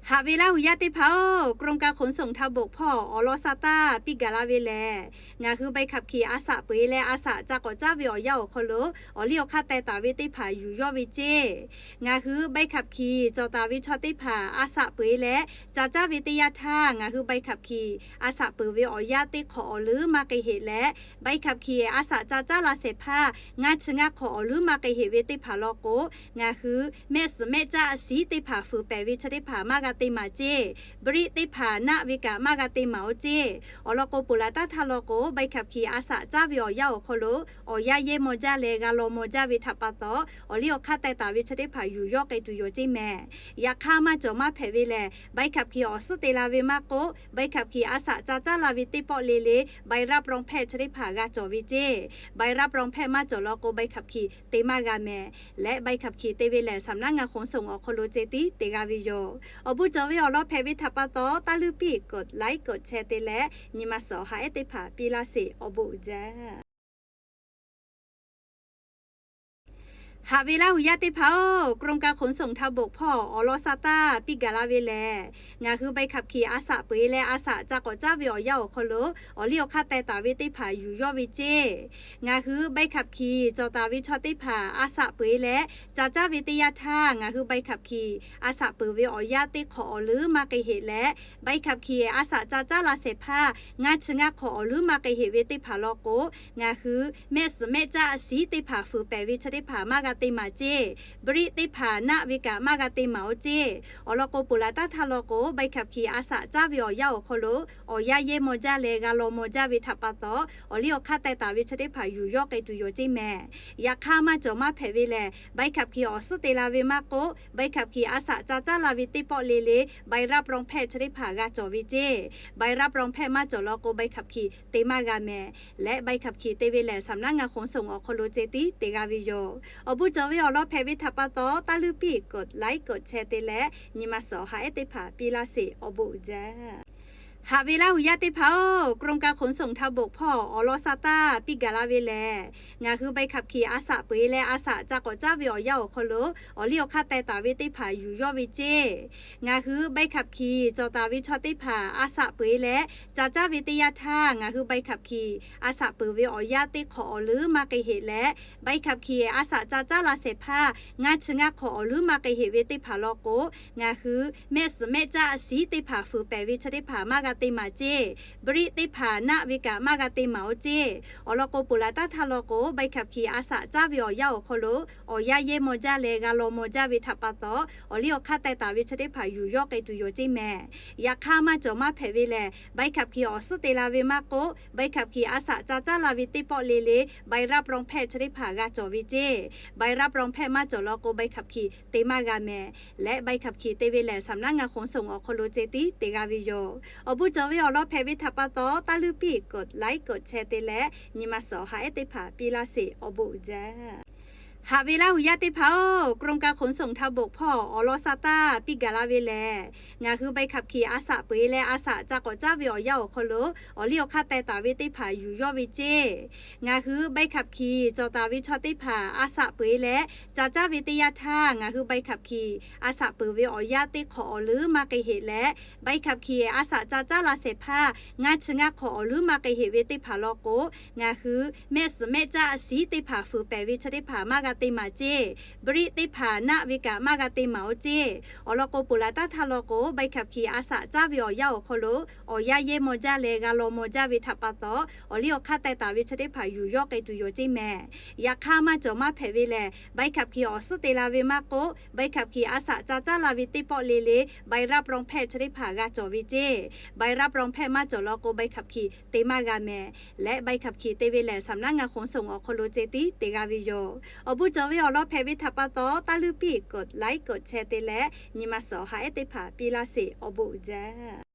Haꞈ ve Laˇ huˍ yaˇ teˇ hpaˍ-oˬ, กรมการขนส่งทางบก hpawˇ awˬ lawn sa taˇ piˇ gaˬ la ve lehˬ, ngaˬ hui ใบขับขี่ a shaꞈ peuˬ e leh a shaꞈ ca k'awꞈ caˉ ve awˬ yanˇ awˬ hk'aw lo awˬ liˇ awˬ hk'aˇ teh taˍ ve teˇ hpaˍ yuˬ yawˇ ve ceˇ. Ngaˬ hui ใบขับขี่ cawˬ taˍ ve chaw teˇ hpaˍ a shaꞈ peuˬ e leh ca caˉ ve teˇ yanˇ htaˇ, ngaˬ hui ใบขับขี่ a shaꞈ peuˬ ve awˬ yanˇ teˇ hk'awꞈ awˬ leuˉ maˇ k'ai heꞈ leh, ใบขับขี่ a shaꞈ ca caˉ la shehˍ hpaˇ ngaˇ chi ngaˇ hk'awꞈ awˬ leuˉ maˇ k'ai heꞈ ve teˇ hpaˍ law k'o, ngaˬ hui mehˆ suhˍ mehˆ caˆ shiˉ teˇ hpaˍ fuiˍ pehˍ ve chi teˇ hpaˍ maˇ g'a te maˍ ceˇ. Briˆ teˇ hpaˍ naˆ ve kaꞈ maˇ g'a te maˍ-oˬ ceˇ. Awˬ lawn k'o, ponˬ laˬ taˇ htaˇ law k'o, ใบขับขี่ a shaꞈ caˉ ve awˬ yanˇ awˬ hk'aw lo awˬ yanˇ yehˇ maw jaˇ leh g'a law maw jaˇ ve htaꞈ pa taw, awˬ liˇ awˬ hk'aˇ teh taˍ ve chi teˇ hpaˍ yuˬ yawˇ k'ai tuˬ yoˬ ceˇ mehˍ. Yaꞈ hk'aˇ, maˇ cawˬ maˇ hpehꞈ ve lehˬ, ใบขับขี่ awˬ suhˉ te la ve maˇ k'oˆ, ใบขับขี่ a shaꞈ ca caˉ la ve teˇ pawˆ le le ใบรับรองแพทย์ chi teˇ hpaˍ g'a cawˬ ve ceˇ. ใบรับรองแพทย์ maˇ cawˬ law k'o, ใบขับขี่ te maˇ g'a mehˍ. Leh ใบขับขี่ te ve lehˬ, สำนักงานขนส่ง awˬ hk'aw lo ceh tiˉ te g'a ve yoˬ. Awˬ bon cawˬ ve awˬ lawn hpehꞈ ve htaꞈ pa taw, taˇ luˇ piˇ กดไลค์ กดแชร์ te leh nyi ma suhˍ awˬ ha ehˉ teˇ hpaˍ piˇ laˇ sheˍ. Awˬ bon uiˍ jaˇ. Haꞈ ve Laˇ huˍ yaˇ teˇ hpaˍ-oˬ, กรมการขนส่งทางบก hpawˇ awˬ lawn sa taˇ piˇ gaˬ la ve lehˬ, ngaˬ hui ใบขับขี่ a shaꞈ peuˬ e leh a shaꞈ ca k'awꞈ caˉ ve awˬ yanˇ awˬ hk'aw lo awˬ liˇ awˬ hk'aˇ teh taˍ ve teˇ hpaˍ yuˬ yawˇ ve ceˇ. Ngaˬ hui ใบขับขี่ cawˬ taˍ ve chaw teˇ hpaˍ a shaꞈ peuˬ e leh ca caˉ ve teˇ yanˇ htaˇ, ngaˬ hui ใบขับขี่ a shaꞈ peuˬ ve awˬ yanˇ teˇ hk'awꞈ awˬ leuˉ maˇ k'ai heꞈ leh, ใบขับขี่ a shaꞈ ca caˉ la shehˍ hpaˇ ngaˇ chi ngaˇ hk'awꞈ awˬ leuˉ maˇ k'ai heꞈ ve teˇ hpaˍ law k'o, ngaˬ hui mehˆ suhˍ mehˆ caˆ shiˉ teˇ hpaˍ fuiˍ pehˍ ve chi teˇ hpaˍ maˇ g'a te maˍ ceˇ. Briˆ teˇ hpaˍ naˆ ve kaꞈ maˇ g'a te maˍ-oˬ ceˇ. Awˬ lawn k'o, ponˬ laˬ taˇ htaˇ law k'o, ใบขับขี่ a shaꞈ caˉ ve awˬ yanˇ awˬ hk'aw lo awˬ yanˇ yehˇ maw jaˇ leh g'a law maw jaˇ ve htaꞈ pa taw, awˬ liˇ awˬ hk'aˇ teh taˍ ve chi teˇ hpaˍ yuˬ yawˇ k'ai tuˬ yoˬ ceˇ mehˍ. Yaꞈ hk'aˇ, maˇ cawˬ maˇ hpehꞈ ve lehˬ, ใบขับขี่ awˬ suhˉ te la ve maˇ k'oˆ, ใบขับขี่ a shaꞈ ca caˉ la ve teˇ pawˆ le le ใบรับรองแพทย์ chi teˇ hpaˍ g'a cawˬ ve ceˇ. ใบรับรองแพทย์ maˇ cawˬ law k'o, ใบขับขี่ te maˇ g'a mehˍ. Leh ใบขับขี่ te ve lehˬ, สำนักงานขนส่ง awˬ hk'aw lo ceh tiˉ te g'a ve yoˬ. Awˬ bon cawˬ ve awˬ lawn hpehꞈ ve htaꞈ pa taw, taˇ luˇ piˇ กดไลค์ กดแชร์ te leh nyi ma suhˍ awˬ ha ehˉ teˇ hpaˍ piˇ laˇ sheˍ. Awˬ bon uiˍ jaˇ. Haꞈ ve Laˇ huˍ yaˇ teˇ hpaˍ-oˬ, กรมการขนส่งทางบก hpawˇ awˬ lawn sa taˇ piˇ gaˬ la ve lehˬ, ngaˬ hui ใบขับขี่ a shaꞈ peuˬ e leh a shaꞈ ca k'awꞈ caˉ ve awˬ yanˇ awˬ hk'aw lo awˬ liˇ awˬ hk'aˇ teh taˍ ve teˇ hpaˍ yuˬ yawˇ ve ceˇ. Ngaˬ hui ใบขับขี่ cawˬ taˍ ve chaw teˇ hpaˍ a shaꞈ peuˬ e leh ca caˉ ve teˇ yanˇ htaˇ, ngaˬ hui ใบขับขี่ a shaꞈ peuˬ ve awˬ yanˇ teˇ hk'awꞈ awˬ leuˉ maˇ k'ai heꞈ leh, ใบขับขี่ a shaꞈ ca caˉ la shehˍ hpaˇ ngaˇ chi ngaˇ hk'awꞈ awˬ leuˉ maˇ k'ai heꞈ ve teˇ hpaˍ law k'o, ngaˬ hui mehˆ suhˍ mehˆ caˆ shiˉ teˇ hpaˍ fuiˍ pehˍ ve chi teˇ hpaˍ maˇ g'a te maˍ ceˇ. Briˆ teˇ hpaˍ naˆ ve kaꞈ maˇ g'a te maˍ-oˬ ceˇ. Awˬ lawn k'o, ponˬ laˬ taˇ htaˇ law k'o, ใบขับขี่ a shaꞈ caˉ ve awˬ yanˇ awˬ hk'aw lo awˬ yanˇ yehˇ maw jaˇ leh g'a law maw jaˇ ve htaꞈ pa taw, awˬ liˇ awˬ hk'aˇ teh taˍ ve chi teˇ hpaˍ yuˬ yawˇ k'ai tuˬ yoˬ ceˇ mehˍ. Yaꞈ hk'aˇ, maˇ cawˬ maˇ hpehꞈ ve lehˬ, ใบขับขี่ awˬ suhˉ te la ve maˇ k'oˆ, ใบขับขี่ a shaꞈ ca caˉ la ve teˇ pawˆ le le ใบรับรองแพทย์ chi teˇ hpaˍ g'a cawˬ ve ceˇ. ใบรับรองแพทย์ maˇ cawˬ law k'o, ใบขับขี่ te maˇ g'a mehˍ. Leh ใบขับขี่ te ve lehˬ, สำนักงานขนส่ง awˬ hk'aw lo ceh tiˉ te g'a ve yoˬ. Awˬ bon cawˬ ve awˬ lawn hpehꞈ ve htaꞈ pa taw, taˇ luˇ piˇ กดไลค์ กดแชร์ te leh nyi ma suhˍ awˬ ha ehˉ teˇ hpaˍ piˇ laˇ sheˍ. Awˬ bon uiˍ jaˇ. Haꞈ ve Laˇ huˍ yaˇ teˇ hpaˍ-oˬ, กรมการขนส่งทางบก hpawˇ awˬ lawn sa taˇ piˇ gaˬ la ve lehˬ, ngaˬ hui ใบขับขี่ a shaꞈ peuˬ e leh a shaꞈ ca k'awꞈ caˉ ve awˬ yanˇ awˬ hk'aw lo awˬ liˇ awˬ hk'aˇ teh taˍ ve teˇ hpaˍ yuˬ yawˇ ve ceˇ. Ngaˬ hui ใบขับขี่ cawˬ taˍ ve chaw teˇ hpaˍ a shaꞈ peuˬ e leh ca caˉ ve teˇ yanˇ htaˇ, ngaˬ hui ใบขับขี่ a shaꞈ peuˬ ve awˬ yanˇ teˇ hk'awꞈ awˬ leuˉ maˇ k'ai heꞈ leh, ใบขับขี่ a shaꞈ ca caˉ la shehˍ hpaˇ ngaˇ chi ngaˇ hk'awꞈ awˬ leuˉ maˇ k'ai heꞈ ve teˇ hpaˍ law k'o, ngaˬ hui mehˆ suhˍ mehˆ caˆ shiˉ teˇ hpaˍ fuiˍ pehˍ ve chi teˇ hpaˍ maˇ g'a te maˍ ceˇ. Briˆ teˇ hpaˍ naˆ ve kaꞈ maˇ g'a te maˍ-oˬ ceˇ. Awˬ lawn k'o, ponˬ laˬ taˇ htaˇ law k'o, ใบขับขี่ a shaꞈ caˉ ve awˬ yanˇ awˬ hk'aw lo awˬ yanˇ yehˇ maw jaˇ leh g'a law maw jaˇ ve htaꞈ pa taw, awˬ liˇ awˬ hk'aˇ teh taˍ ve chi teˇ hpaˍ yuˬ yawˇ k'ai tuˬ yoˬ ceˇ mehˍ. Yaꞈ hk'aˇ, maˇ cawˬ maˇ hpehꞈ ve lehˬ, ใบขับขี่ awˬ suhˉ te la ve maˇ k'oˆ, ใบขับขี่ a shaꞈ ca caˉ la ve teˇ pawˆ le le ใบรับรองแพทย์ chi teˇ hpaˍ g'a cawˬ ve ceˇ. ใบรับรองแพทย์ maˇ cawˬ law k'o, ใบขับขี่ te maˇ g'a mehˍ. Leh ใบขับขี่ te ve lehˬ, สำนักงานขนส่ง awˬ hk'aw lo ceh tiˉ te g'a ve yoˬ. Awˬ bon cawˬ ve awˬ lawn hpehꞈ ve htaꞈ pa taw, taˇ luˇ piˇ กดไลค์ กดแชร์ te leh nyi ma suhˍ awˬ ha ehˉ teˇ hpaˍ piˇ laˇ sheˍ. Awˬ bon uiˍ jaˇ.